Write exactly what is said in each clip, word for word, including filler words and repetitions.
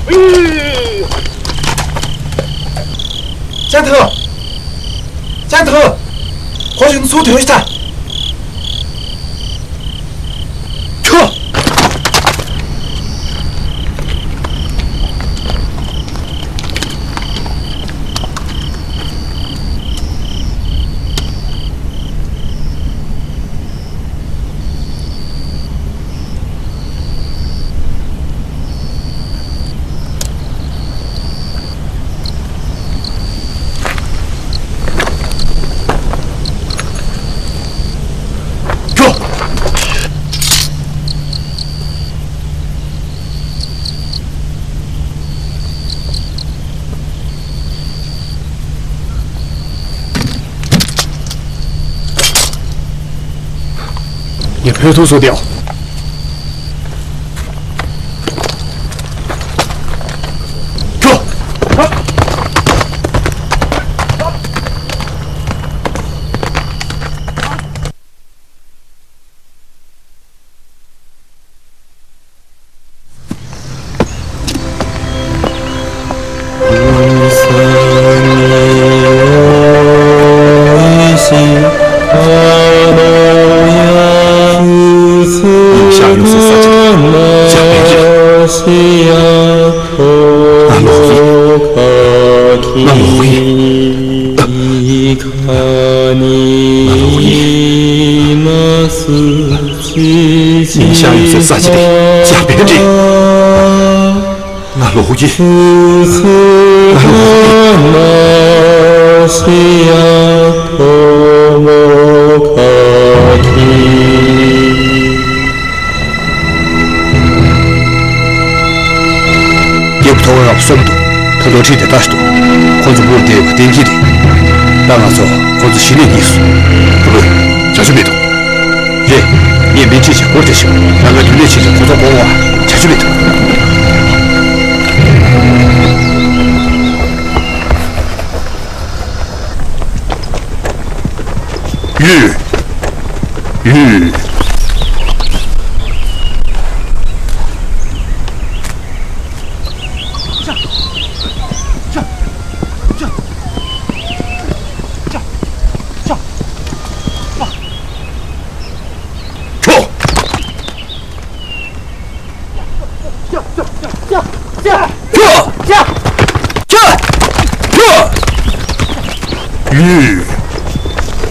ཅང་ཐང་། ཅང་ཐང་། ཁོ་ཞིག་ཚུར་ཐོན་ཤིག་ད། ཁྱོ། ངས་བོད་ཐུག་སོང་སྟེ། ཁྱོ། ཉིན་ཞག་ཡོད་སའི་ས་ཆ་དེ་ཇག་པས་རེད། ང་ལོག་གི་ཡིན། ང་ལོག་གི་ཡིན། ང་ལོག་གི་ཡིན། ཉིན་ཞག་ཡོད་སའི་ས་ཆ་དེ་ཇག་པས་རེད། ང་ལོག་གི། ང་ལོག་གི། རྒྱལ་པོ་ཐོག་རབ་གསུམ་འདུག་ད་དུང་ཁྲིད་དེ་ལྟ་ཞིག་འདུག་ཁོ་ཚོ་མུར་བསྡད་ཡོད་པ་གཏན་འཁེལ་རེད། ད་ང་ཚོ་ཁོ་ཚོ་གཞི་ནས་རྙེད་སོང་། ཕྲུ་གུ། བྱ་རྒྱུ་མི་འདུག་རེད། ངས་སྨན་དཔྱད་བྱས་སྐོར་བྱས་ཤིང་། རང་གི་དུས་ལས་ཕྱིན་ཅིང་ཁོ་ཚོ་སྐོང་བ། བྱ་རྒྱུ་མི་འདུག་ཡུས། ཡུས། ཁྱོ། ཁྱོ། ཁྱོ། ཁྱོ། ཁྱོ། ཡུས།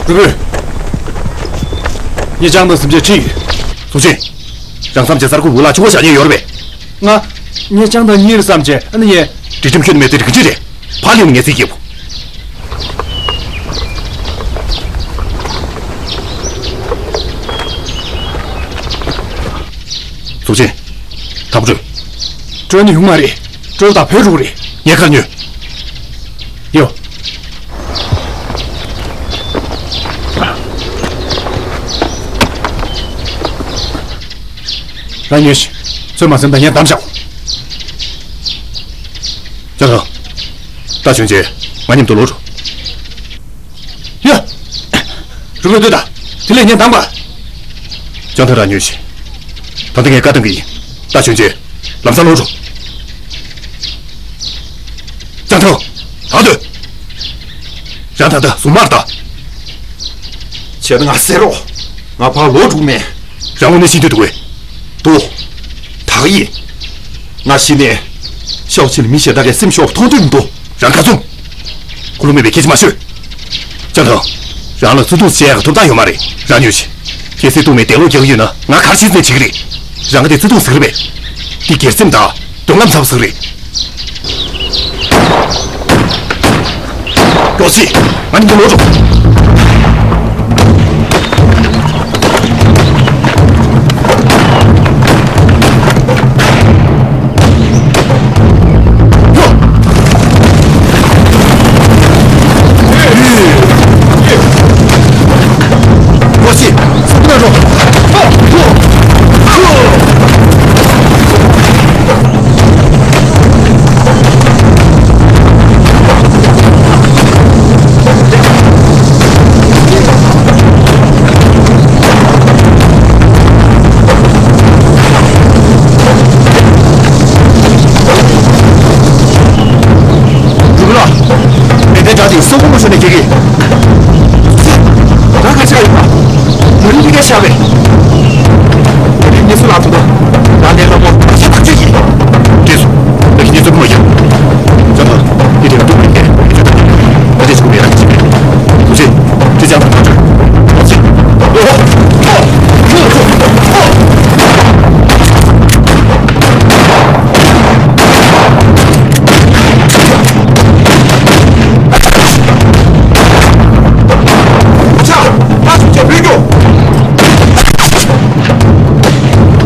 ཨ་ཁུ། ངས་ཅང་དང་སེམས་ཅན་ཁྲིད་ཡོད། ཚོགས་ཆེན། རང་བསམ་བྱས་གསར་འགོད་པུའུ་ལ་ཆུ་བོ་བཞག་མཁན་ཡོད་རེད་པས། ང་། ངས་ཅང་དང་གཉིས་རེད་བསམ་བྱས། ཨ་ནི་ངས། དྲི་ཁྲིམས་ཁྱོན་ནས་མེད་དེ་རིག་གི་རེད། ཕར་ལེན་ངས་རྩིས་སྐྱེལ་བོ། ཚོགས་ཆེན། དམ་པ་སྤྲོད། སྤྲོད་ནི་ཡོང་མ་རེད། སྤྲོད་དང་བོད་འགྲོ་གི་རེད། ངས་ཁ་ཉོས། ཡོ། རང་ཉོས་ཤིག་ཚོད་མ་ཟིན་ད་ངས་བདམས་བཞག་ཅང་ཐང་། ད་གཞོན་སྐྱེས། ང་མཉམ་དུ་ལོག་འགྲོ། ཡ། རུ་སྒོ་སྡོད་དང་། དེ་ལས་ངས་འདང་པ། ཅང་ཐང་རང་ཉོས་ཤིག་ད་ལྟ་ངས་བཀའ་བཏང་གི་ཡིན། ད་གཞོན་སྐྱེས། ལམ་སང་ལོག་འགྲོ། ཅང་ཐང་། ད་སྡོད། རང་ད་ལྟ་གཟུགས་མར་ལྟ། བྱས་ན་ང་ཟེར་རོ། ང་ཕར་ལོག་འགྲོ་མེད། རང་དངོས་གནས་ཤི་འདོད་འདུག་གས། འདུག་ད་ག་ཡིན། ང་གཞི་ནས། ཤའོ་ཆིན་ལ་མི་གཞན་དག་གིས་སེམས་ཤོར་བ་མཐོང་འདོད་མི་འདུག་རང་ཁ་བཙུམ། ཁུ་ལུ་མེད་པའི་སྐད་ཆ་མ་ཤོད། ཅང་ཐང་། རང་ལ་བརྩི་མཐོང་བྱེད་ཡག་གི་ཐོབ་ཐང་ཡོད་མ་རེད། རང་ཉོན་ཆེ། གལ་སྲིད་སྡུག་མའི་དད་ལོག་རྒྱག་གི་ཡོད་ན་ང་ག་རེ་བྱས་ནས་བྱེད་ཀྱི་རེད། རང་ག་དེ་བརྩི་མཐོང་ཟེར་གི་རེད་པས། འདི་སྒེར་སེམས་དང་མདུན་ལམ་འཚབ་ཟེར་གི་རེད། ལོ་ཚིགས། ང་མཉམ་དུ་ལོག་འགྲོ། ཁྱོད་ནས་ཁྱེད་ཀྱིས། རང་ག་ཆགས་ཡོད་པ། མུ་རིན་འདི་ག་ཤ་བས། མུ་རིན་གནས་ཚུལ་ལ་ཐུག་ན། རང་ལས་སླ་པོ་ཤ་ཐག་ཆོད་ཡིན། བྲིས་སོང་། ད་ཁྱེད་གཉིས་ཚོ་མ་ཡིན། ཅང་ཐང་། འདི་དེ་ལ་འདུག་མི་འདུག་ད་དེ་ཚོ་མི་རག་གི་ཅི་མེད། ཐུགས་རྗེ། འདི་ཅང་ཐང་མ་འགྲོ། ཐུགས་རྗེ།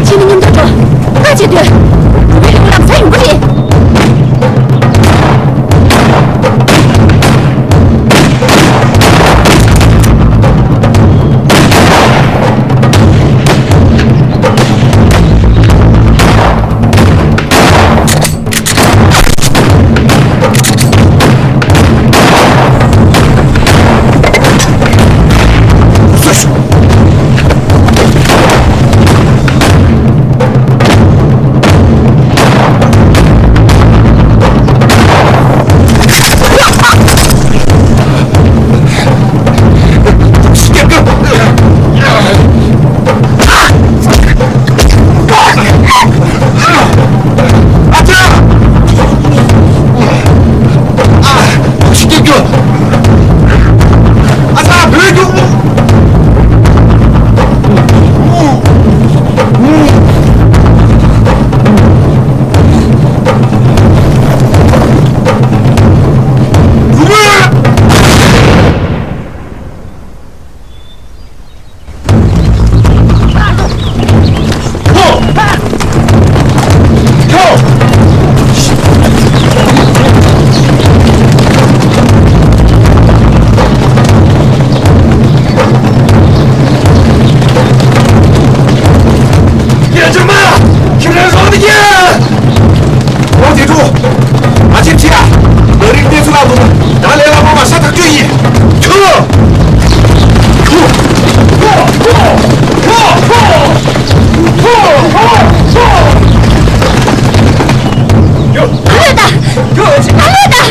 ཁྱེད་ནི་མཉམ་དུ་འགྲོ། ཁ་ཆེ་དུས། བུད་མེད་ལུང་ལམ་ས་ཡོང་གི་རེད། འོ་དེ་འགྲོ། ང་ཚོའི་ཁྲིད་ཡ། ལ་རིག་གནས་ཚུལ་ལ་བུ། ད་ལས་ལ་མོ་མ་ཤ་ཐག་གཅོད་ཡིན། ཁྱོད། ཨ་ལོས་ད། ཨ་ལོས་ད།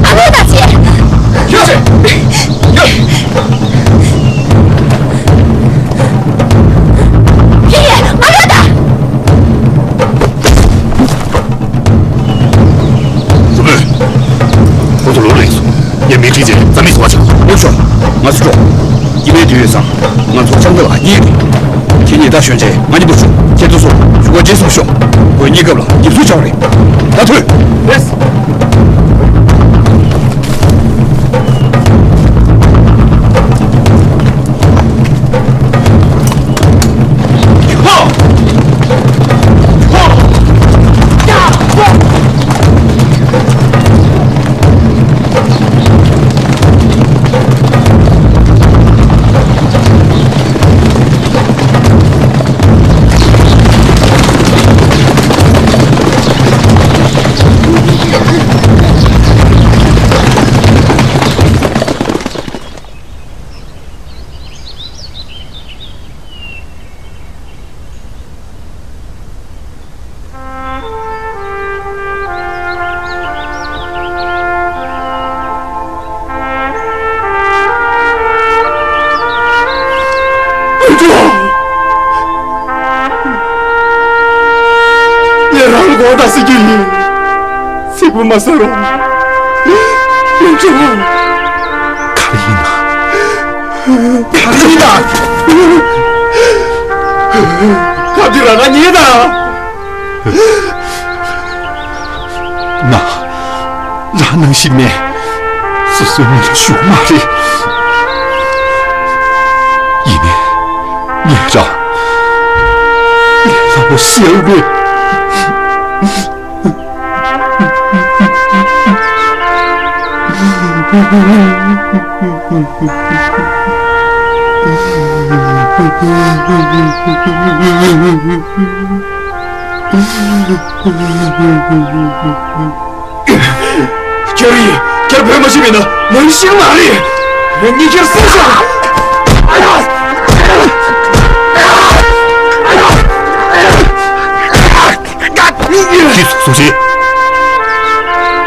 ཨ་ལོས་ད་ཅི། ཁྱོད་ཚེ། ཁྱོད། ཁྱེད་ཀྱིས་ང་ལོས་ད། རུ་མོས། ཁོང་ཚོ་ལོག་རེད་སོང་། ངས་མི་ཁྲིད་རྗེས་རྩ་མེད་བཟོ་བ་བྱ། ལོག་ཤོག་ང་ཚོ་འགྲོ། སྐྱིད་པའི་དུས་ཡོད་ཙང་། ང་ཚོ་ལྕང་སྒང་ལ་གཉིད་རེད། ཁྱེད་གཉིས་ད་གཞོན་ཆེ་ང་གཉིས་པོ་ཚོ་ཁྱེད་ཚོ་སོ་བཞུགས་སྒར་རྗེས་སུ་ཤོག་དགོས་ངེས་སྐབས་ལ་འགྱིབ་སུ་བྱ་བ་རེད། ད་ཐོས། ལེས། ངས་རང་ལ་དགོངས་དག་ཟེར་རྒྱུ་ཡིན། ཚིག་པ་མ་ཟ་རོགས། ཡོན་ཀྲང་། ག་རེ་ཡིན་ན། ག་རེ་ཡིན་ན། ཁ་འདི་རང་ང་ཉེས་དང་། ང་རང་ནང་བཞིན་མེད། སོ་སོའི་མི་ལ་ཞུགས་མ་རེད། ཡིན་ནའི་ངས་རང་ལས་སླ་པོ་བཤད་མེད། ཁྱེད་རང་ཡིན། ཁྱེད་བོད་མི་ཞིག་མིན་ན་ང་ཡིན་ཤེས་མ་རེད། ངས་ཁྱེད་སྲིད་ཤོག་ཅི་སུ་ཞིག་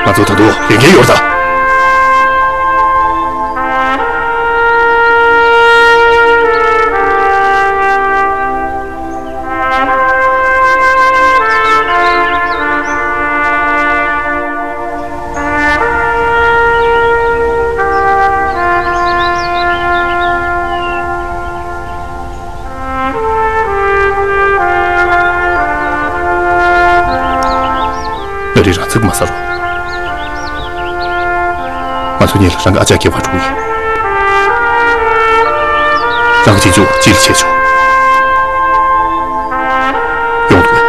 ང་ཚོ་ད་དུང་ལས་འགན་ཡོད་ས། རི་རང་ཚུགས་མ་ཟ་རོགས། ང་ཚོ་གཉིས་ལ་རང་གི་ཨ་ཅག་སྐྱེ་བ་འགྲོ་གི་ཡིན། རང་གི་རྗེས་འཇུག་ཅི་ལ་བྱེད་ཆོག། ཡོང་འདུག།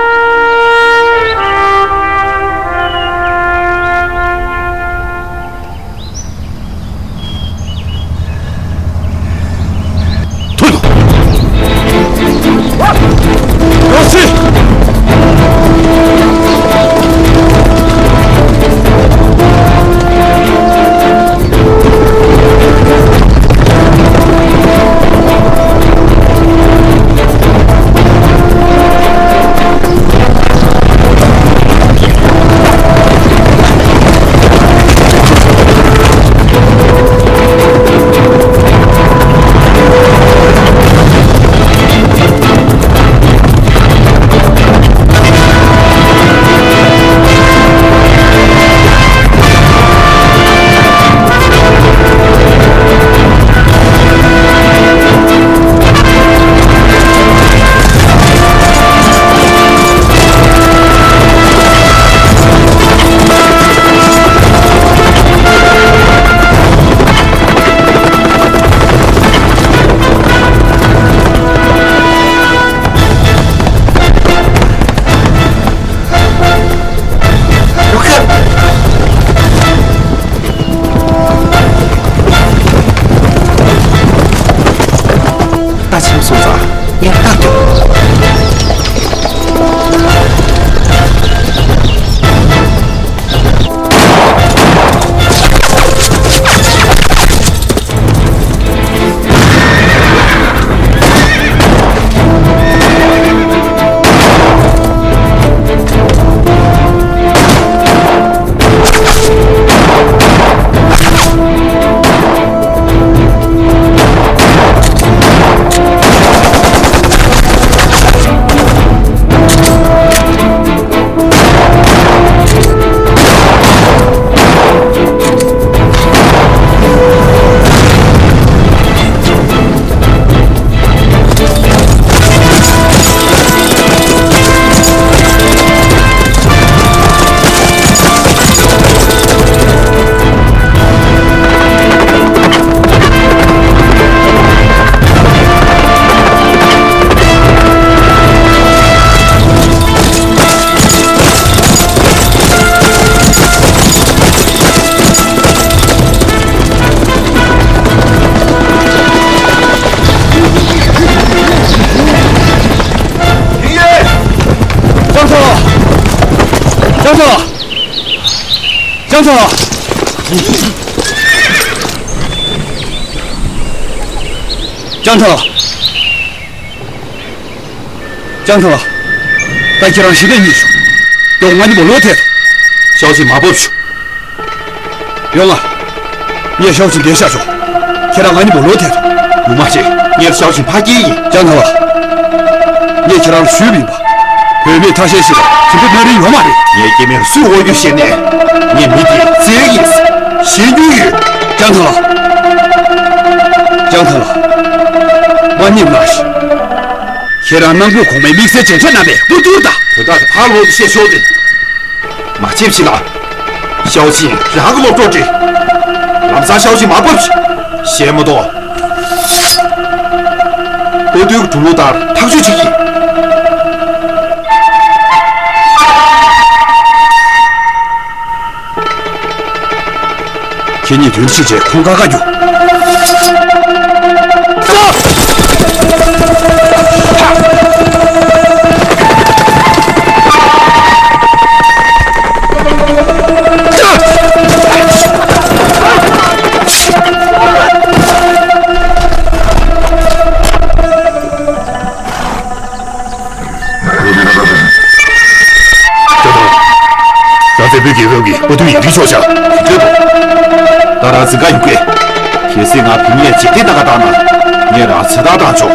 ཐུག་ཡོང་སྲིད། ད་ཕྱིན་སོང་ཙང་ངས་རྟག་ཏུ། ལྕམ་ཚོ། ལྕམ་ཚོ། ལྕམ་ཚོ། ལྕམ་ཚོ། ལྕམ་ཚོ། ད་ཁྱེད་རང་ཞི་བདེ་ཉིད་ཞུ། མགྱོགས་ང་གཉིས་པོ་ལོག་ཐད་དོ། ཞའོ་ཆིན་མ་བབས་ཞུ། ཡོང་ང་། ངས་ཞའོ་ཆིན་འདྲེན་བཞག་ཆོག། ཁྱེད་རང་ང་གཉིས་པོ་ལོག་ཐད་དོ། ངོ་མ་བྱེད། ངས་ཞའོ་ཆིན་ཕ་སྐྱེལ་ཡིན། ལྕམ་ཚོ། ངས་ཁྱེད་རང་ལ་ཞུས་པ་ཡིན་པ། བུད་མེད་ཐ་ཤལ་ཞིག་ལ་ཁྱིམ་པའི་སྨན་རིན་ཡོད་མ་རེད། ངའི་སྐྱེ་དམན་སུས་དབང་སྒྱུར་བྱས་ནས། ངས་མི་དེ་བཙལ་ཡིན། ཤེས་རྒྱུ་ཡོད། ལྕམ་ཚོ། ལྕམ་ཚོ། མ་ཉེས་མ་ཞིག། ཁྱེད་རང་ནང་ཁུལ་གོང་མའི་དམིགས་བསལ་མཇལ་འཕྲད་གནང་བའི་སྐུ་གདུང་དང་། དོན་དག་དེ་ཕར་ལོག་ཏུ་བཤད་ཆོག་སྟེ། མ་བྱེད་ཕྱི་ལ། ཞའོ་ཆིན་རང་གི་སློབ་གྲོགས་རེད། ལམ་སང་ཞའོ་ཆིན་མ་བབས་ཤིག། ཞེས་མ་གཏོགས། ཨོ་ཏུའི་གྲུ་ལུགས་ལྟར་ཐག་གཅོད་བྱེད་ཀྱི། ཁྱེད་གཉིས་མདུན་ཕྱིན་བྱས་ཁོང་ཁ་ཁ་རྒྱུགས། ལྕམ་ཚོ། རང་བཙན་པོའི་རྒྱལ་ཁབ་ཀྱི་དཔའ་བརྟུལ་ཡིན་དུས་ཆོག་ཤག། ད་རང་འཛིན་ག་ཡོད་སྐད། གལ་སྲིད་ང་བུ་ངས་འཇིག་རྟེན་ནང་ག་བཏང་ན། ངས་རང་ཚེ་ཐར་བཏང་ཆོག།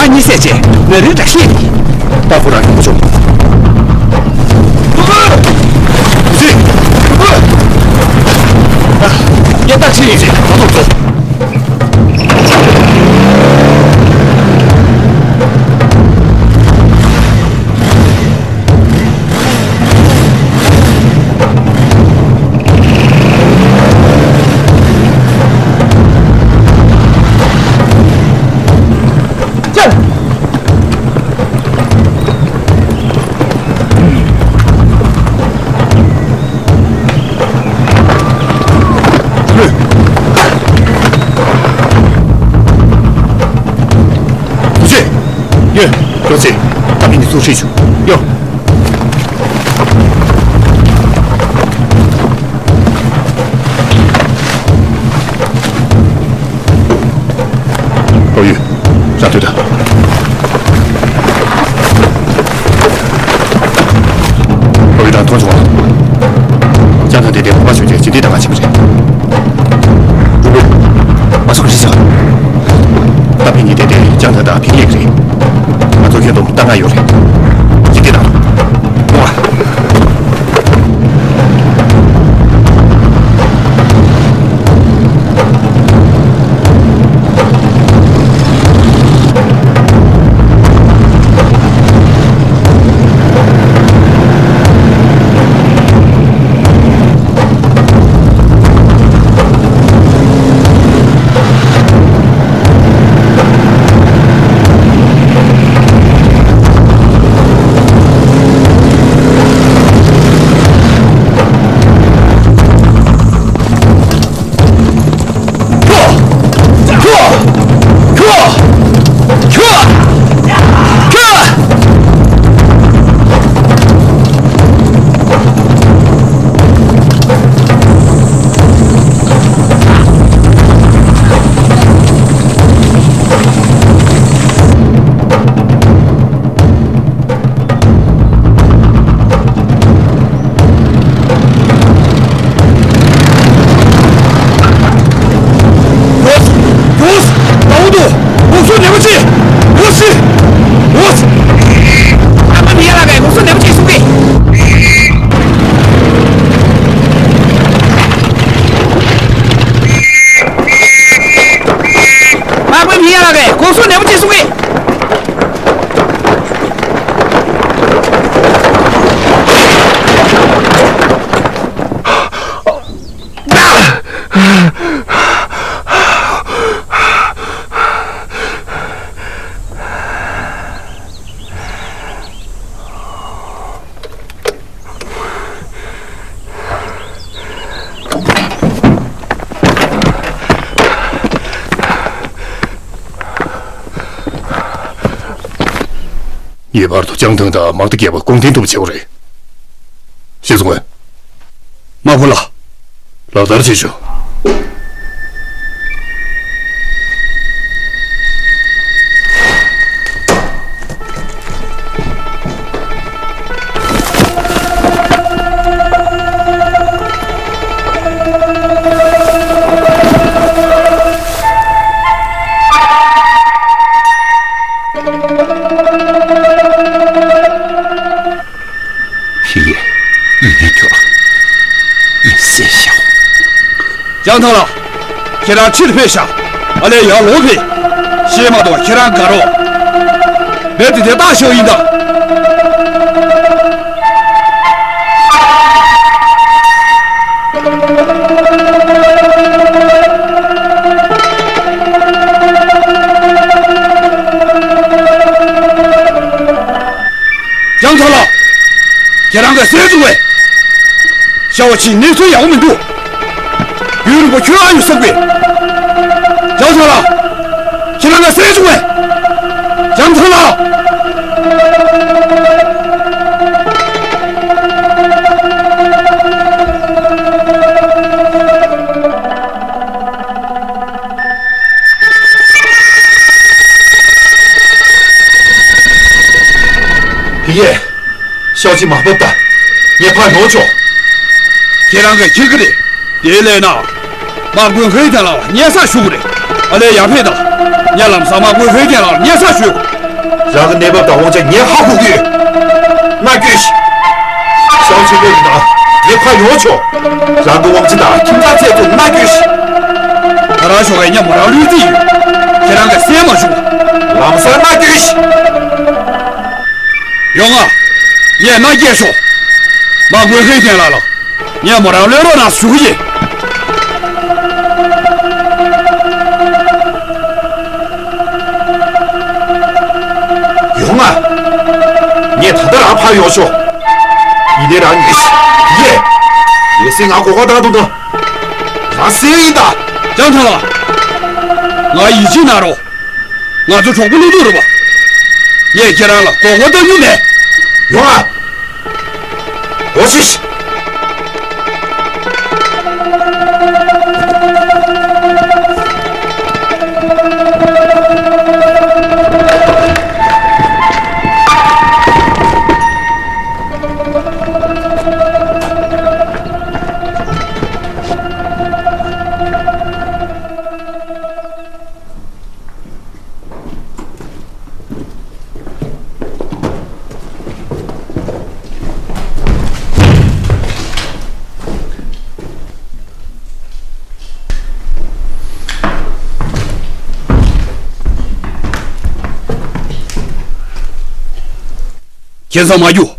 གཉིད་སད་བྱས་ནད་རིལ་འདྲ་ཤེས། ལྟ་བུ་རང་ཡོང་ཆོག་ཡ་ཏག་ཅིག་ཡིན་ཟེར་ད་ཐོག་ཚོ། ཡོད། ཡོད་ཚེ། ད་ཕན་གྱི་ཚུར་ཁྲིད་བྱུང་། ཡོད། ཨོ་ཡོད། ར་ཐོད་ད། ཨོ་ཡོད་ད་མཐོང་བྱུང་བ། ལྕང་ཐང་དེ་དེ་བོད་པ་ཞོད་ཀྱི་སྤྱི་འཐུས་ད་ག་ཕྱིན་པ་རེད། རུ་བོ། མ་སོང་རེད་ཤག་ད་ཕན་གྱི་དེ་དེ་ལྕང་ཐང་ད་ཕན་ཡེག་རེད། ང་ཚོ་ཁྱོད་དང་ལྟ་ང་ཡོད་རེད། སྤྱི་འཐུས་དང་། ཨོ། དམག་དཔོན་མི་ཡ་ལགས་ཀྱིས་དགོངས་ཞུ་ནན་པོ་བྱེད་གསུང་གི། ངེས་པར་དུ་ལྕང་ཐང་དང་དམག་སྡེ་བརྒྱད་པ་སྐོང་འཐེན་ཐུབ་པ་བྱེད་དགོས་རེད། ཞེས་གསུངས། དམག་དཔོན་ལགས། ལག་བསྟར་བྱེད་ཤོག་ཕི་ཡེ། ངས་ཁྱོད་མི་བསད་ཤག་ལྕང་ཐང་ལགས། ཁྱེད་རང་ཕྱིར་ཕེབས་ཤག་ཨ་ལས་ཡར་ལོག་ཕེབས། ཤེས་མ་གཏོགས་ཁྱེད་རང་དགའ་རོགས། རྦད་དེ་དེ་བཏང་ཤོག་ཡིན་ད། ལྕང་ཐང་ལགས། ཁྱེད་རང་གིས་གསན་བྱུང་བས། ཤ་བ་ཆེའི་གནས་ཚུལ་ཡག་པོ་མི་འདུག་རྒྱུན་རིང་པོ་ཁྱོད་ཨ་ཡོད་བསམ་གི། ལྕང་ཐང་ལགས། ཁྱེད་རང་གིས་གསན་བྱུང་བས། ལྕང་ཐང་ལགས། དེ་ཡས། ཤའོ་ཅི་མ་བབས་དང་། ངས་ཕར་ལོག་ཆོག་ཁྱེད་རང་གིས་ཁྱེར་གི་རེད། དེ་ལས་ན། དམག་དཔོན་ཧེ་ཐན་ལགས་ལ་སྙན་སེང་ཞུ་གི་རེད། ཨ་ལས་ཡར་ཕེབས་དང་། ངས་ལམ་སང་དམག་དཔོན་ཧེ་ཐན་ལགས་ལ་སྙན་སེང་ཞུ། རང་གི་གནས་བབ་དང་དབང་ཆ་ངས་ཧ་གོ་གི་ཡོད། མནའ་སྐྱོལ་ཞིག་ཤའོ་ཆིན་ལོས་ཡིན་ན་ངས་ཕར་ཡོང་ཆོག་རང་གི་དབང་ཆ་དང་ཁྱིམ་ཚང་ཚད་མཐོ་མནའ་སྐྱོལ་ཞིག་ད་རང་ཞོགས་ཀས་ཉ་མོ་རང་ལུས་རྩིས་ཡོད། ཁྱེད་རང་གིས་གསན་མ་བྱུང་། ལམ་སང་མནའ་སྐྱོལ་ཞིག་ཡོང་ང་། ངས་མནའ་སྐྱེལ་ཤོག་མ་དགོས་མཁན་ལ་ལ། ངས་མོ་རང་བློས་རོགས་གནང་ཞུ་གི་ཡིན། ཡོང་ང་། ངས་ད་ལྟ་རང་ཕར་ཡོང་ཤོག་ཡིན་ནའི་རང་ངས་ཤི་ཡེ། གལ་སྲིད་ང་མགོ་སྐོར་བཏང་འདུག་ན། རང་སེམས་ཡིན་ད། ལྕམ་ཐང་ལགས། ང་ཡིད་ཆེས་གནང་རོགས། ང་ཚོ་གྲོགས་པོ་བློ་ཐུག་རེད་པ། ངས་ཁྱེད་རང་ལ་མགོ་སྐོར་གཏོང་རྒྱུ་མེད། ཡོང་ང་། འོ་ཤི་ཤི། ཁྱེད་ཚང་མ་རྒྱུགས།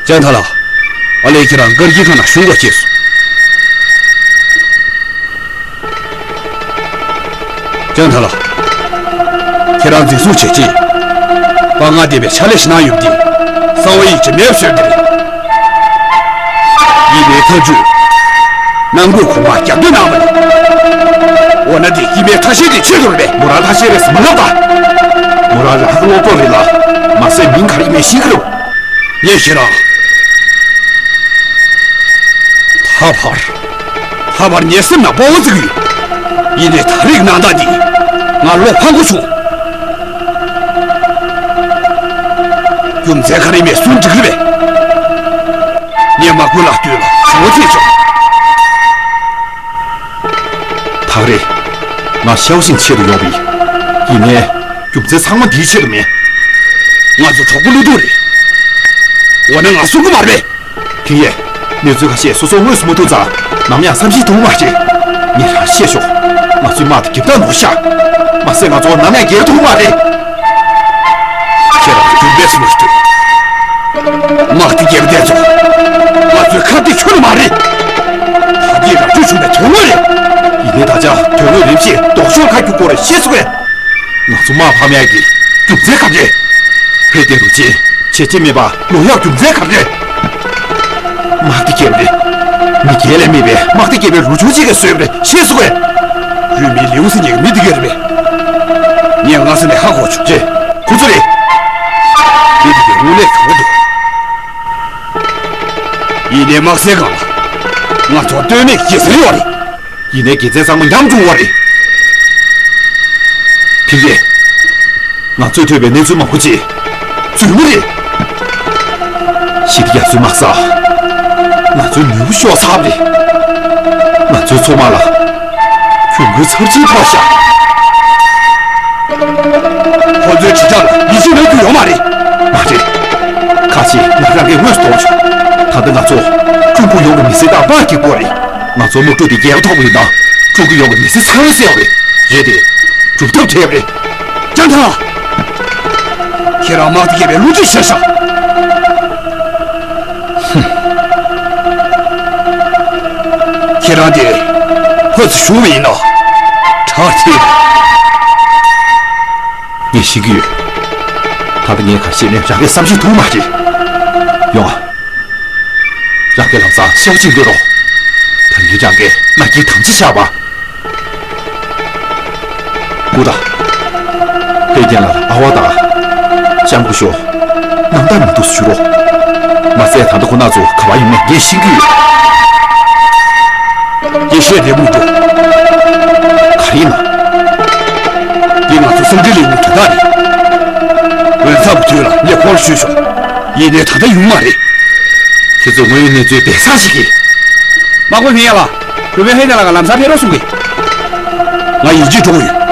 ལྕམ་ཐང་ལགས། ཨ་ལེ་ཁྱེད་རང་སྒར་གྱི་ཁང་ནང་ཞུགས་དགོས་ཅེས་སོ། ལྕམ་ཐང་ལགས། ཁྱེད་རང་འཛིན་བཟུང་བྱས་རྗེས། དཔའ་ངར་ལྡན་པའི་ཕྱག་ལས་ཤིག་གནང་ཡོད་པ་འདི་གསང་བ་ཡིད་ཆེས་མེད་པ་བཟོས་པ་རེད། ཡིན་ནའི་ཐབས་ཇུས་ནང་ཁུལ་གོང་མར་རྒྱབ་སྐྱོར་གནང་བ་རེད། འོ་ན་དེ་ཡིན་པའི་ཐ་ཤལ་དེ་ཆེད་དུ་རེད་པས། མོ་རང་ཐ་ཤལ་རེད་ཟེར་མ་ལབ་ད། མོ་རང་རང་གི་སློབ་གྲོགས་རེད་ལ། མ་ཟད་མིང་ག་རེ་ཡིན་མིན་ཤེས་ཀྱི་རེད། ངས་ཁྱེད་རང་། ད་བར། ད་བར་ངའི་སེམས་ནང་དཔའ་བོ་བརྩི་གི་ཡོད། ཡིན་ནའི་ད་རེས་ཀྱི་གནང་སྟངས་འདིས་ང་བློ་ཕམ་དགོས་བྱུང་། རྒྱུ་མཚན་ག་རེ་མེད་གསུང་འགྲིག་གི་རེད་པས། ངས་དམག་དཔོན་ལགས་མདུན་ལ་ཞུ་བ་བྱས་ཆོག་ད་རེས་ང་ཤའོ་ཆིན་ཆེད་དུ་ཡོང་བ་ཡིན། ཡིན་ནའི་རྒྱུ་མཚན་ཚང་མ་འདིའི་ཆེད་དུ་མིན། ང་ཚོ་གྲོགས་པོ་བློ་ཐུག་རེད། འོ་ན་ང་གསུང་གི་མ་རེད་པས། ཕིང་ཡེ། གནས་ཚུལ་ཁ་ཤས་སོ་སོ་དངོས་སུ་མ་ཐུག་ཙང་ནམ་ཡང་བསམ་ཤེས་ཐུབ་མ་རེད། ངས་རང་བཤད་ཤོག་ང་ཚོའི་དམག་དེ་རྒྱབ་སྟངས་ནོར་ཤག་མ་ཟད་ང་ཚོ་ནམ་ཡང་རྒྱལ་ཐུབ་མ་རེད། ཁྱེད་རང་རྒྱུན་པས་སུ་མ་ཐུབ། དམག་དེ་རྒྱབ་བསྡད་ཚོ། ང་ཚོའི་ཁ་གཏད་ཁྱོན་ནས་མ་རེད། ད་འདི་རང་ཚོས་བྱུང་བའི་དོན་དངོས་རེད། ཡིན་ནའི་ད་ཆ་དོན་དངོས་རིམ་བཞིན་ལྡོག་ཕྱོགས་ཁ་རྒྱུག་དགོས་རེད། ཤེས་སོང་ངས། ང་ཚོ་དམག་ཕམ་ཡག་གི་རྒྱུ་མཚན་ག་རེ་རེད། ཕེ་ཏེ་རུ་ཅི་བྱེད་ཅི་མེད་པ་ལོ་ཡག་རྒྱུ་མཚན་ག་རེ་རེད། དམག་སྡེ་བརྒྱད་པ་རེད། མི་སྒེར་ལས་མེད་པའི་དམག་སྡེ་བརྒྱད་པའི་རུ་ཆུང་གཅིག་གིས་བཟོས་པ་རེད། ཤེས་སོང་ངས། རུས་མིང་ལིའུ་སི་ཉིད་ཀྱི་མི་འདི་ག་རེད་པས། ངས་སྔ་ས་ནས་ཧ་གོ་བྱུང་། ཅེ། ཁོ་ཚོ་རེད། མི་འདི་གའི་དངོས་གནས་གྱོང་པོ་འདུག་ཡིན་ནའི་དམག་སའི་སྒང་ལ་ང་ཚོ་ལྟོས་མེད་ཀྱི་ཟེར་ཡོད་རེད། ཡིན་ནའི་དགེ་མཚན་ཚང་མ་ཉམས་བྱུང་བ་རེད། ཕིང་ཡེ། ང་ཚོས་ཐོས་པའི་གནས་ཚུལ་མང་པོ་ཅིག་རྫུན་མ་རེད། ཞི་བདེ་རྒྱ་མཚོའི་དམག་ས། ང་ཚོའི་ནུས་པ་ཤོར་ཚར་བ་རེད། ང་ཚོའི་མཚོ་དམག་ལ་གྱོང་གུན་ཚབས་ཆེན་ཕོག་ཤག་ཁོ་ཚོའི་དྲིལ་བསྒྲགས་ལ་ཡིད་ཆེས་གནང་རྒྱུ་ཡོད་མ་རེད། མ་རེད། ཁ་ཅིག་ང་རང་གིས་དངོས་སུ་མཐོང་བྱུང་། ད་ལྟ་ང་ཚོ་ཀྲུང་གོ་ཡོངས་ཀྱི་མི་སེར་དང་དམག་སྒེར་པོ་རེད། ང་ཚོ་དམག་འཁྲུག་འདི་རྒྱལ་ཁ་ཐོབ་པ་ཡིན་ན་ཀྲུང་གོ་ཡོངས་ཀྱི་མི་སེར་ཚང་མས་གསལ་བ་རེད། རེད་དེ། སྒྲུབ་ཐབས་བྲལ་བ་རེད། ལྕམ་ཐང་། ཁྱེད་རང་དམག་སྡེ་བརྒྱད་པའི་བློ་གྲོས་ཤར་ཤག་ཁྱེད་རང་དེ་ཕར་ཚུར་ཞུགས་པ་ཡིན་ན་དྲག་ཐལ། ངས་ཤེས་ཀྱི་ཡོད། ད་ལྟ་ངས་ག་རེ་བཤད་ནའི་རང་གིས་བསམ་ཤེས་ཐུབ་མ་རེད། ཡོང་ཨ། རང་གིས་ལམ་སང་ཤའོ་ཆིན་འགྲོ་རོགས། ད་ངས་རང་གི་མནའ་སྐྱེལ་དམ་བཅའ་བཞག་པ། སྐུ་དྲག་པེ་ཀན་ལ་ཨ་ཝ་དང་། ལྕམ་སྐུ་ཞབས། རྣམ་དག་མི་འདུག་ཞུ་རོགས། མ་ཟད་ད་ལྟ་ཁོ་རྣམ་ཚོ་ག་པར་ཡོད་མེད་ངས་ཤེས་ཀྱི་ཡོད། ངས་བཤད་བདེ་པོ་མི་འདུག་ག་རེ་ཡིན་ན། འདི་ང་ཚོ་སེང་ཁྲི་གླིང་གི་དོན་དག་རེད། འོས་འཚམ་དུས་ལ་ངས་ཁོང་ལ་ཞུས་ཆོག་ཡིན་ནའི་ད་ལྟ་ཡོང་མ་རེད། ཁྱེད་ཚོས་དངོས་ཡོད་གནས་ཚུལ་སྦས་གསང་ཞིག་གིས། དམག་དཔོན་ཕིན་ཡ་ལགས། རུ་དཔོན་ཧེ་ནེ་ལགས་ལམ་སང་ཕེབས་རོགས་གསུང་གི། ང་ཡིད་ཆེས་འགྲོ་གི་ཡོད།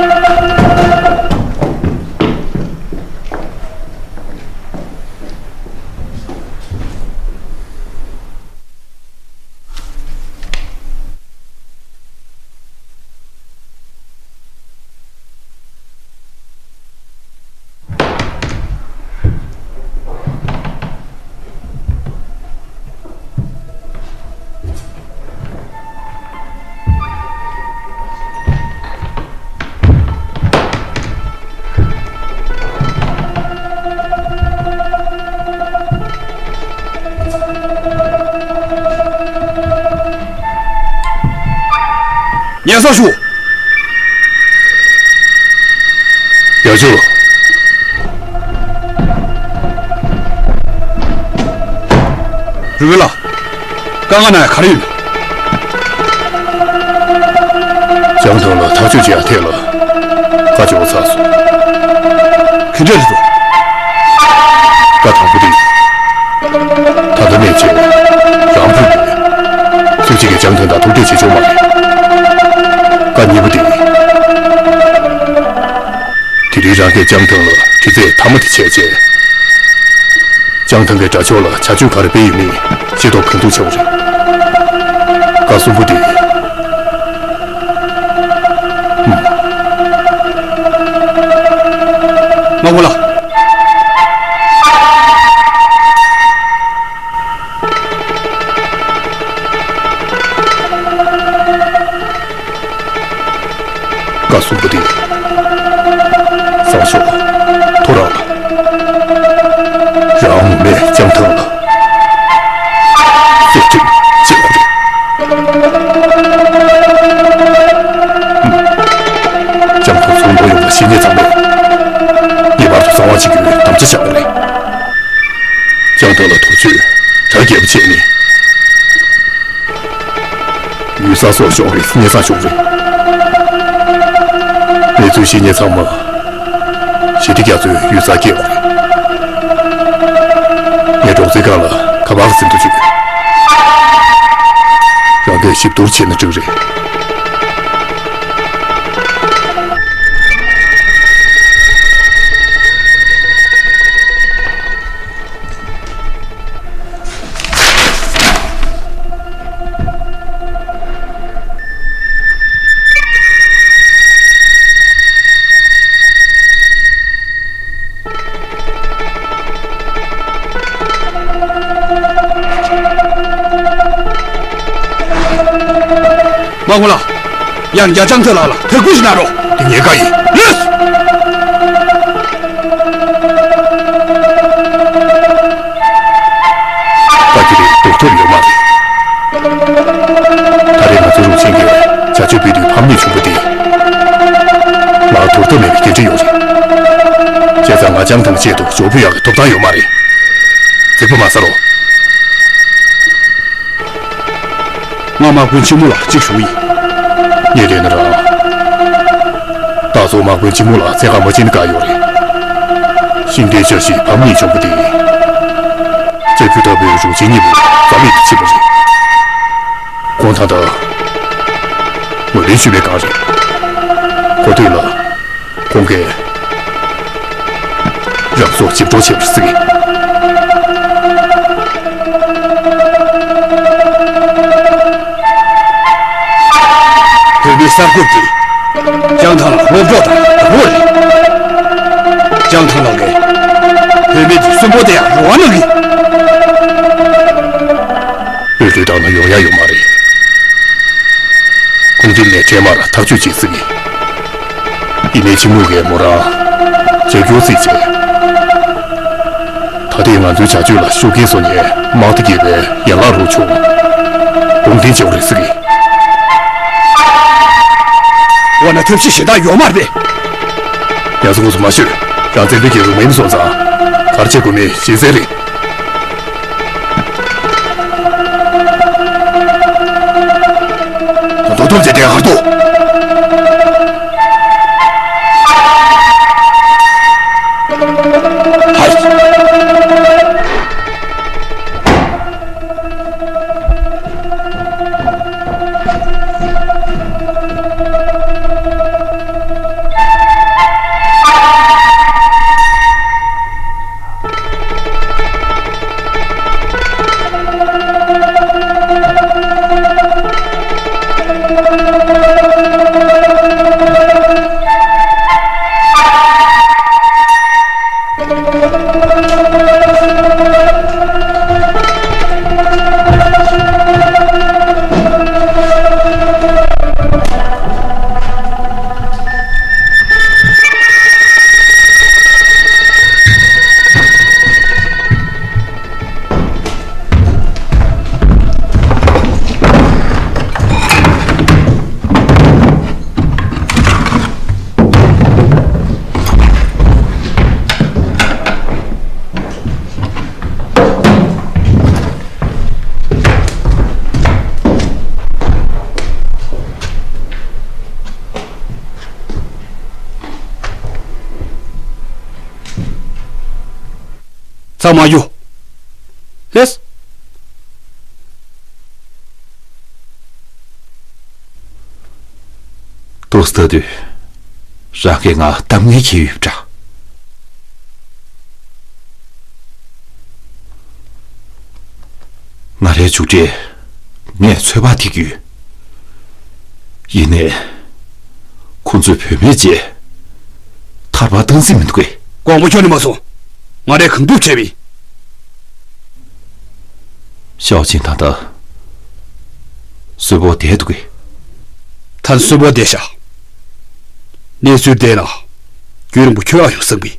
ཉན་སོང་ཞུ། ཡ་ཇོ། རུ་བེ་ལ། དཀའ་ངལ་ན་ཡ་ག་རེ་ཡོད། ལྕང་ཐང་ལ་ཐག་གཅོད་བྱེད་ཡ་ཐད་ལ་བཀའ་བཅོལ་ཚར་སོང་། ག་འདྲ་རེད་འདུག་བཀའ་དང་པོ་དེ། ད་ལྟ་ནས་བྱས་རང་ཕུད་ཡོད། སུ་གཅིག་གིས་ལྕང་ཐང་དང་ཐུག་འཕྲད་བྱེད་ཆོག་མ་རེད། བཀའ་གཉིས་པ་དེ། དེ་རིང་རང་གིས་ལྕང་ཐང་ལ་དྲི་རྩད་མཐའ་མ་དེ་བྱས་རྗེས། ལྕང་ཐང་གི་དགྲ་ཕྱོགས་ལ་བྱ་སྤྱོད་ག་རེ་སྤེལ་ཡོད་མེད་ཤེས་རྟོགས་གང་ཐུབ་བྱ་བ་རེད། བཀའ་གསུམ་པོ་དེ། དམག་དཔོན་ལགས། བཀའ་གསུམ་པོ་དེ། སང་ཞོགས་ཐོ་རངས་ལ། རང་ངོ་མས་ལྕང་ཐང་ལ་རྩད་ཁྲིད་བྱེད་དགོས་རེད། ལྕང་ཐང་ཚུར་ལོག་ཡོང་བ་ཤེས་ཉེན་ཚང་མས་ངེས་པར་དུ་གསང་བ་བྱེད་རྒྱུའི་དམ་བཅའ་བཞག་པ་རེད། ལྕང་ཐང་ལ་དོགས་གཅོད་གྲ་རྒྱས་པོ་བྱས་ནས། ཡུལ་གསར་སོགས་ཤོར་བའི་གནས་ཚང་ཤོར་བ་རེད། གནས་ཚུལ་ཤེས་མཁན་ཚང་མ་ཞི་བདེ་རྒྱ་མཚོའི་ཡུལ་གསར་སྐྱེལ་བ་རེད། ངས་འབྲོག་རྩེ་ཁག་ལ་ཁ་པར་ཟིན་ཐོ་བྱོས། རང་གིས་ཞིབ་བསྡུར་བྱས་ན་འགྲིག་རེད། དམག་དཔོན་ལགས། ཡང་བསྐྱར་ལྕང་ཐང་ལགས་ལ་དད་གུས་ཞིག་གནང་རོགས། འདི་ངའི་བཀའ་ཡིན། ལགས། བཀའ་དེ་ལས་ལྡོག་ཐབས་ཡོད་མ་རེད། ད་རེས་ང་ཚོའི་རུ་ཆེན་གྱིས་བྱ་སྤྱོད་སྤེལ་དུས་ཕམ་ཉེས་བྱུང་བ་དེ། ང་དོར་ཐབས་མེད་པའི་འགན་འཁྲི་ཡོད་རེད། བྱས་ཙང་ང་ལྕང་ཐང་ཆེད་དུ་ཞོར་འབུད་ཡག་གི་ཐོབ་ཐང་ཡོད་མ་རེད། རྫིག་པོ་མ་ཟ་རོགས། ང་དམག་དཔོན་ཆེན་མོ་ལགས་གཅིག་ཞུ་ཡིན། ངས་རེད་ན་རང་། ད་གཟོད་དམག་དཔོན་ཆེན་མོ་ལགས་འཚོལ་ག་མ་ཕྱིན་ནི་དགའ་ཡོད་རེད། ཤིང་རྟའི་འཆར་གཞི་ཕམ་ཉེས་བྱུང་བ་དེ། རྩ་རྒྱུད་ལྟ་བུའི་རུ་ཆེན་གཉིས་པོ་རྩ་མེད་དུ་ཕྱིན་པ་རེད། ཁོང་ད་ལྟ་ངོས་ལེན་ཞུས་པའི་སྒང་རེད། གོ་ཐོས་ལ། ཁོང་གིས་རང་སྲོག་ཞིབ་འཇུག་བྱས་པར་གཟིགས། བོད་མིའི་གསར་འགོད་པས་ལྕང་ཐང་ལ་སློབ་གྲོགས་དང་བདག་པོ་རེད། ལྕང་ཐང་ལགས་ཀྱིས་བོད་མི་དེ་གསོན་པོ་དེ་ཡང་རོགས་གནང་གིས། དབུས་ལུས་དང་ལ་ཡོང་ཡ་ཡོད་མ་རེད། ཁུངས་ལྡན་ནས་འཕྲལ་མར་ཐག་གཅོད་བྱེད་སྲིད། ཡིན་ནའི་ཕྱི་མུག་གིས་མོ་རང་བྱ་རྒྱུ་རྩིས་བྱས། ད་ཐེངས་ང་ཚོའི་བྱ་སྤྱོད་ལ་ཤུགས་རྐྱེན་བཟོ་མཁན་དམག་སྡེ་བརྒྱད་པའི་ཡན་ལག་རུ་ཆུང་དགོངས་དྲན་བྱེད་དགོས་རེད་ཟེར་གི། འོ་ན་ཐབས་ཤེས་གཞན་དག་ཡོད་མ་རེད་པས། ཡ་སོ་ངོ་སོ་མ་ཤོད། རང་བཙན་པོའི་རྒྱལ་པོ་མིན་སོང་ཙང་ག་རེ་བྱེད་དགོས་མིན་ཤེས་གསལ་རེད། ད་དུང་ཐུགས་རྗེ་གདན་ཧར་དུ། ཧའི། ཚང་མ་གཡུག་ལེས། ཏོག་ཙམ་ལྟ་དུས། རང་གིས་ང་གཏམ་ངན་བྱས་ཡོད་པ་འདྲ། ང་རའི་མཇུག་འབྲས་ངས་ཚོད་དཔག་ཐིག་ཡོད། ཡིན་ནའི། ཁོ་ཚོས་བུད་མེད་བྱས། ཐར་པ་བཏང་སྲིད་མི་འདུག་གས། དགོངས་པ་ཁྱོན་ནས་མ་ཚོམས། ང་རས་གང་ཐུབ་བྱས་པ་ཡིན། ཤའོ་ཆིང་ད་ལྟ་གསོན་པོ་བསྡད་འདུག་གས། ད་གསོན་པོ་བསྡད་ཤག་གནས་ཚུལ་བལྟས་ན་རྒྱུན་རིང་པོ་འཁྱོལ་ཡག་ཡོང་བསམ་གི།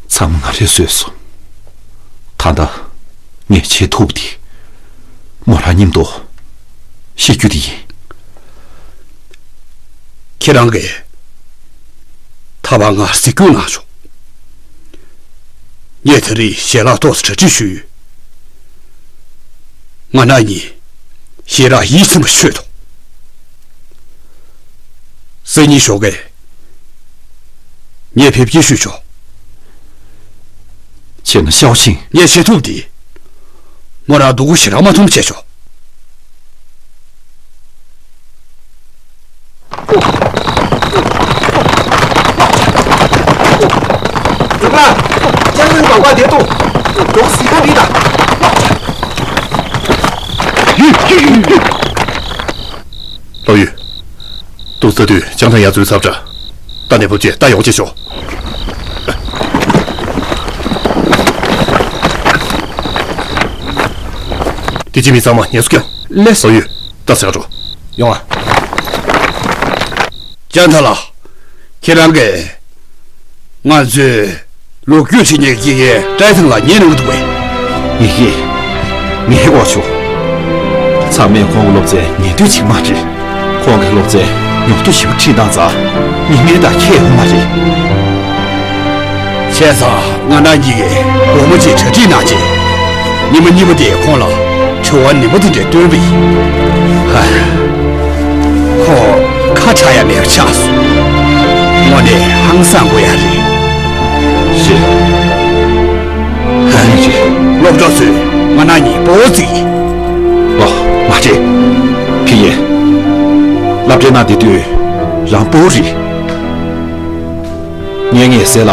ཚང་མ་ང་རས་བཟོས་སོང་། ད་ལྟ་ངས་བྱེད་ཐུབ་པ་དེ་མོ་རང་མཉམ་དུ་ཤི་རྒྱུ་དེ་ཡིན། ཁྱེད་རང་གིས་ད་བར་ང་གཟིགས་སྐྱོང་གནང་ཤོག་ངས་ད་རེས་ཞལ་ལག་ཏོག་ཙམ་གྲ་སྒྲིག་ཞུས་ཡོད། ང་རང་གཉིས་ཞེ་དྲག་ཡིད་ཚིམ་པ་ཤོད་དོ། སང་ཉིན་ཞོགས་ཀས་ངས་ཕེབས་སྐྱེལ་ཞུས་ཆོག་བྱས་ན་ཤའོ་ཆིང་། ངས་བྱེད་ཐུབ་དེ། མོ་རང་སྡུག་གུ་ཞེ་དྲག་མ་ཐོངས་བྱས་ཆོག་རུ་པ། ཅང་ནང་འབབ་པ་དེ་ཏོ། འགྲོ་སྲིད་ཁ་རི་ད། ལོ་ཡུ། ཏོག་ཙམ་དུས་ཅང་ཐང་ཡར་འཛུལ་ཚར་བ་འདྲ། ད་ནས་ཕོ་ཅེ་ད་ཡོང་ཅེས་ཤོག་དེ་ཅི་མི་ཚང་མ་ཉལ་སུ་ཀྱང་ལས་ལོ་ཡུ། ད་ཟེར་འགྲོ། ཡོང་ཨ། ཅང་ཐང་ལགས། ཁྱེད་རང་གིས། ང་ཚོས་ལོ་རྒྱུས་ཁྲིད་མཁན་གྱི་དཀྱིལ་ཁའི་ཀྲའི་ཐང་ལགས་ཉན་ཡོང་གི་འདུག་པས། ངེད་ཀྱིས། ངེད་ཀྱིས་གོ་བྱུང་། ཚང་མས་ཁོང་གི་སློབ་ཚན་ཉན་འདོད་ཅིག་མ་རེད། ཁོང་གི་སློབ་ཚན་ཉོབ་ཏོ་ཞེ་པོ་ཁྲིད་བཏང་ཙང་། སྙིང་ནད་དང་ཁྱད་ཡོད་མ་རེད། བྱས་ཙང་ང་རང་གཉིས་ཀྱིས་སྒོར་མོ་གཅིག་གྲ་སྒྲིག་གནང་རྗེས། ཉི་མ་གཉིས་པ་དེ་ཁོང་ལ་དྲི་བ་ནན་པོ་དེ་འདྲ་བཏོན་པ་ཡིན། ཧ། ཁོ་ཁ་གྲག་ཡ་མེད་པ་ཆགས་སོང་། དངོས་གནས་ཧང་སང་དགོས་ཡ་རེད། རེད། ཨ་ནི་རེད། སློབ་གྲོགས་ཚོས་ང་རང་གཉིས་སྤོ་བོ་བརྩི་གི། ཨོ། མ་རེད། ཕིན་ཡེ། སློབ་གྲྭའི་ནང་བསྡད་དུས་རང་སྤོ་བོ་རེད། ངས་ངའི་སྲས་ལ་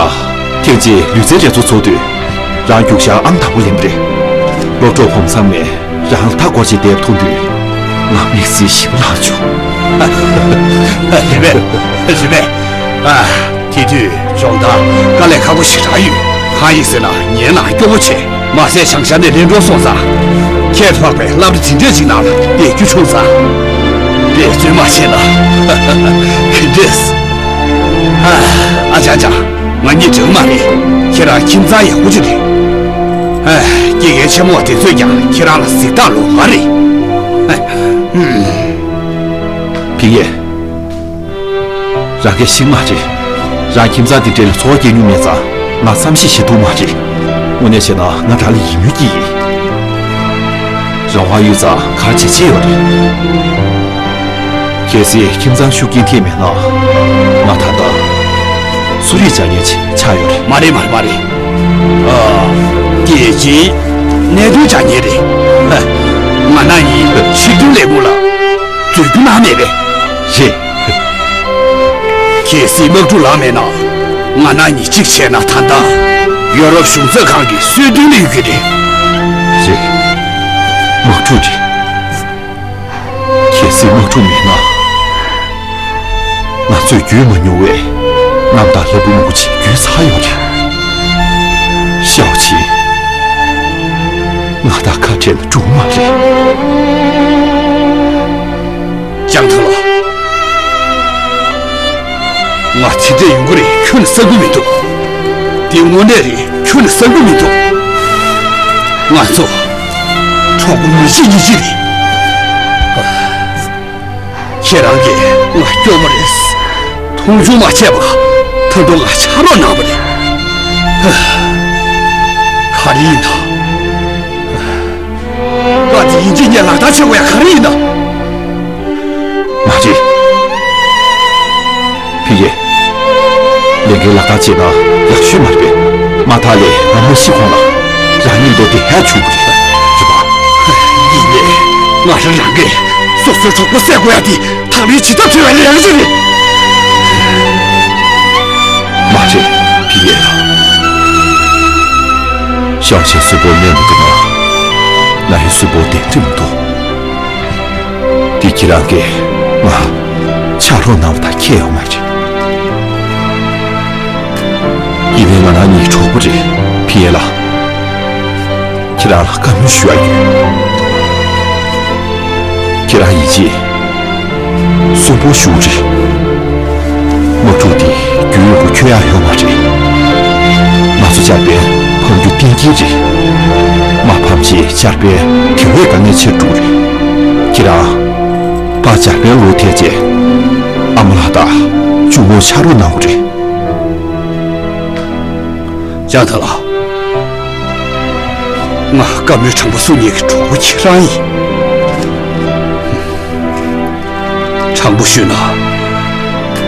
ཐེངས་གཅིག་ལུས་རྩལ་འགྲན་ཚོགས་ཚོགས་དུས། རང་རྒྱུག་ཤར་ཨང་དང་པོ་ལེན་པ་རེད། སློབ་གྲོགས་ཕོ་མོ་ཚང་མས་རང་ལ་མཐའ་བསྐོར་བྱས་བསྡད་པ་མཐོང་དུས། ང་དམིགས་བསལ་ཞེ་པོ་ལངས་བྱུང་། རེད་པས། རེད་པས། ཨ། དེ་དུས་སྦྱོང་བརྡར་དཀའ་ལས་ཁག་པོ་ཞེ་དྲག་ཡོད། གང་ཡིན་ཟེར་ན་ངའི་ནང་སྐྱོ་པོ་བྱས། མ་ཟད་བྱང་ཤར་ནས་ལེན་འགྲོ་སོང་ཙང་། ཁྱད་དུ་འཕགས་པའི་སློབ་གྲྭ་འཛིན་གྲྭ་ཅིག་ནང་ལ་བསྡད་རྒྱུ་བྱུང་ཙང་། འབད་བརྩོན་མ་བྱས་ན། ག་འདྲས། ཨ། ཨ་ཅག་ཅག་ང་གཉིས་འགྲིག་མ་རེད། ཁྱེད་རང་ཁྱིམ་ཚང་ཡག་པོ་ཅིག་རེད། ཨ། སྐྱེ་རྒན་ཆེན་མོ་དེ་ཚོས་ཀྱང་ཁྱེད་རང་ལ་གཟིགས་སྟངས་ལོགས་ཀ་རེད། ཨ། ཧུམ། ཕིན་ཡེ། རང་གིས་ཤེས་མ་རེད། རང་ཁྱིམ་ཚང་འདི་འདྲ་ལ་ཚོར་བ་སྐྱེ་མྱོང་མེད་ཙང་། ང་བསམ་ཤེས་བྱེད་ཐུབ་མ་རེད། དངོས་གནས་བྱས་ན་ང་རང་ལ་ཡིད་སྨོན་སྐྱེ་ཡིན། རང་དབང་ཡོད་ཙང་ག་རེ་བྱེད་ཆེད་ཡོད་རེད། གལ་སྲིད་ཁྱིམ་ཚང་ཤུགས་རྐྱེན་ཐེབས་མེད་ན། ང་ད་ལྟ་གསོ་རིག་སྦྱང་མཁན་ཆགས་ཡོད་རེད། མ་རེད་མ་རེད་མ་རེད། ཨ། རྒྱལ་སྤྱིའི་གནད་དོན་སྦྱང་མཁན་རེད། ཧ། ང་རང་གཉིས་ཕྱི་དོན་ལས་ཁུངས་ལ་འཛུལ་རྒྱུ་གནང་མེད་པས། རེད། གལ་སྲིད་དམག་འཁྲུག་ལངས་མེད་ན། ང་རང་གཉིས་གཅིག་བྱས་ན་ད་ལྟ་ཡོ་རོབ་གཞུང་ཚབ་ཁང་གི་གསོལ་སྟོན་ལས་ཡོད་ཀྱི་རེད། རེད། དམག་འཁྲུག་རེད། གལ་སྲིད་དམག་འཁྲུག་མེད་ན། ང་ཚོས་བརྒྱུད་མ་མྱོང་བའི་གནམ་བདག་ལྷ་བུ་མང་པོ་ཅིག་བརྒྱུད་ཚར་ཡོད་རེད། ཤའོ་ཆིང་། ང་དང་ཁ་བྲལ་ན་འགྲིག་མ་རེད། ལྕང་ཐང་ལགས། ང་དེ་འདྲས་ཡོང་གི་རེད་ཁྱོན་ནས་བསམ་གྱི་མི་འདུག་དེ་དངོས་གནས་རེད་ཁྱོན་ནས་བསམ་གྱི་མི་འདུག་ང་ཚོ་གྲོགས་པོ་མི་གཅིག་གཉིས་གཅིག་རེད། ཁྱེད་རང་གིས་ང་སྐྱོ་པོ་རེད། མཐོང་ཆུང་མ་བྱས་པ། ད་དུང་ང་ཕྱག་རོགས་གནང་བ་རེད། ག་རེ་ཡིན་ད། བཀའ་དེ་ཡིན་གཅིག་ངས་ལག་བསྟར་བྱེད་དགོས་ཡ་ག་རེ་ཡིན་ད། མ་རེད། ཕིན་ཡེ། ལས་འགན་ལག་བསྟར་བྱས་ན་ཡག་ཤོས་མ་རེད་པས། མ་ཐག་ལས་ང་མ་ཤི་གོང་ལ་རང་ཉིད་མདོ་སྡེ་ཧད་བྱུང་བ་རེད། རེད་པ། ཡིན་ནའི་ང་རང་རང་གིས་སོ་སོའི་གྲོགས་པོ་བསད་དགོས་ཡ་དེ་ཐག་རིང་ཇི་ལྟར་ཐུལ་བའི་ལས་ཀ་ཅིག་རེད། མ་རེད། ཕི་ཡེ་ལགས། ཤང་ཆེན་གསོན་པོ་གནས་མི་འདུག་ན། ང་ཡི་གསོན་པོ་གདན་འདྲེན་མི་འདུག། འདི་ཁྱེད་རང་གིས་ང་ཕྱག་རོགས་གནང་བ་དང་ཁྱད་ཡོད་མ་རེད། ཡིན་ནའི་ང་རང་ཉིད་གྲོགས་པོ་རེད། ཕི་ཡེ་ལགས། ཁྱེད་རང་ལ་བཀའ་མོལ་ཞུ་ཡ་ཡོད། ཁྱེད་རང་ཡིད་ཆེས་གསོན་པོ་བཞུགས་རེད། དམག་འཁྲུག་འདི་རྒྱུན་ཡོང་པོ་འཁྱོལ་ཡ་ཡོད་མ་རེད། ང་ཚོ་འཇར་པན་ཕམ་རྒྱུ་གཏན་འཁེལ་རེད། མ་ཕམ་རྗེས་འཇར་པན་དེ་བས་དཀའ་ངལ་ཆེར་འགྲོ་གི་རེད། ཁྱེད་རང་ཕར་འཇར་པན་ལོག་ཐལ་རྗེས་ཨ་མ་ལགས་དང་གཅུང་མོར་ཕྱག་རོགས་གནང་དགོས་རེད། ལྕང་ཐང་ལགས། ང་བཀའ་མོལ་དྲང་པོ་གསུང་མཁན་གྱི་གྲོགས་པོ་ཁྱེད་རང་ཡིན། དྲང་པོ་ཞུས་ན།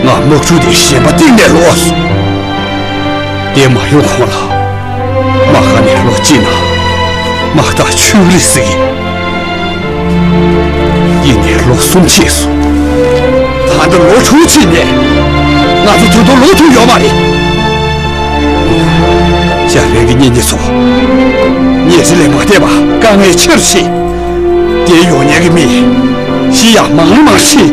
ང་དམག་འཁྲུག་དེ་ཞེན་པ་གཏིང་ནས་ལོག་སོང་། དེ་མ་ཡོང་གོང་ལ། དམག་སྒར་ནས་ལོག་ཅིག་ན། དམག་རྟ་ཆོས་རིག་ཟེར་གི། ཡིན་ནའི་ལོ་གསུམ་ཕྱིན་སོང་། ད་ལྟ་ལོ་དྲུག་ཕྱིན་ནས། ང་ཚོ་ད་དུང་ལོག་ཐུབ་ཡོད་མ་རེད། འཇར་པན་གྱི་གཉེན་ཉེ་ཚོ། ཉེ་ཚེ་ལས་མ་བསྡད་པ་དཀའ་ངལ་ཆེ་རུ་ཕྱིན། དེ་ཡོང་མཁན་གྱི་མི་ཤི་ཡག་མང་རུ་མང་ཕྱིན།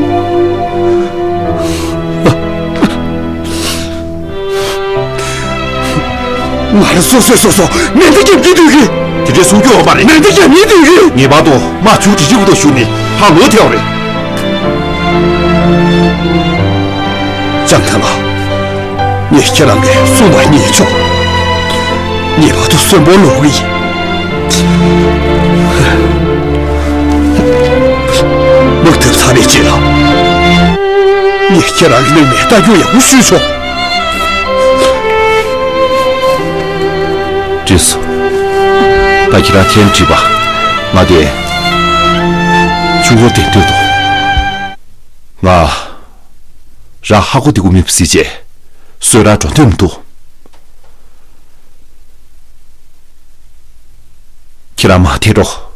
ང་རང་སོ་སོས་སོ་སོ་མེ་མདའ་བརྒྱབ་ཀྱི་འདུག་གི། དེ་འདྲའི་གསུང་རྒྱུ་ཡོད་མ་རེད། མེ་མདའ་བརྒྱབ་ཀྱི་འདུག་གི། ངེས་པར་དུ་དམག་ཆུང་འབྲི་ཆུ་བུ་དང་ཞུ་ནས་ཕར་ལོག་ཐལ་བ་རེད། ལྕང་ཐང་ལགས། ངས་ཁྱེད་རང་གིས་གསུངས་པ་ཉན་ཆོག། ངེས་པར་དུ་གསོན་པོ་ལོག་གི་ཡིན། དམག་འཐབ་ཚར་བའི་རྗེས་ལ། ངས་ཁྱེད་རང་གི་ནང་ནས་རྟ་རྒྱུག་ཡག་པོ་ཞུས་ཆོག། འགྲིག་སོང་། ད་ཁྱེད་རང་ཐེངས་འགྲིག་པ། ང་དེ་ཆུ་བོ་དེ་འདྲ་འདུག། ང་རང་ཧ་གོ་བདེ་པོ་མེད་པ་སྲིད་ཅེས་གསོད་ར་འགྲོ་འདོད་མི་འདུག། ཁྱེད་རང་མ་ཐད་རོགས།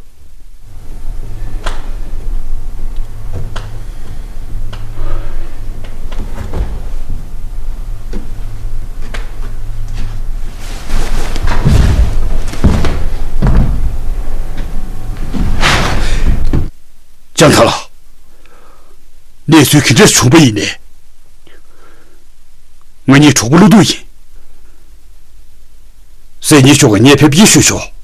ལྕང་ཐང་ལགས། གནས་ཚུལ་ག་འདྲས་བྱུང་པ་ཡིན་ནའི། ང་གཉིས་གྲོགས་པོ་བློ་སྡུག་ཡིན། སྲས་གཉིས་མཆོག་གིས་ངའི་ཕེབས་སྐྱེལ་ཞུས་ཆོག།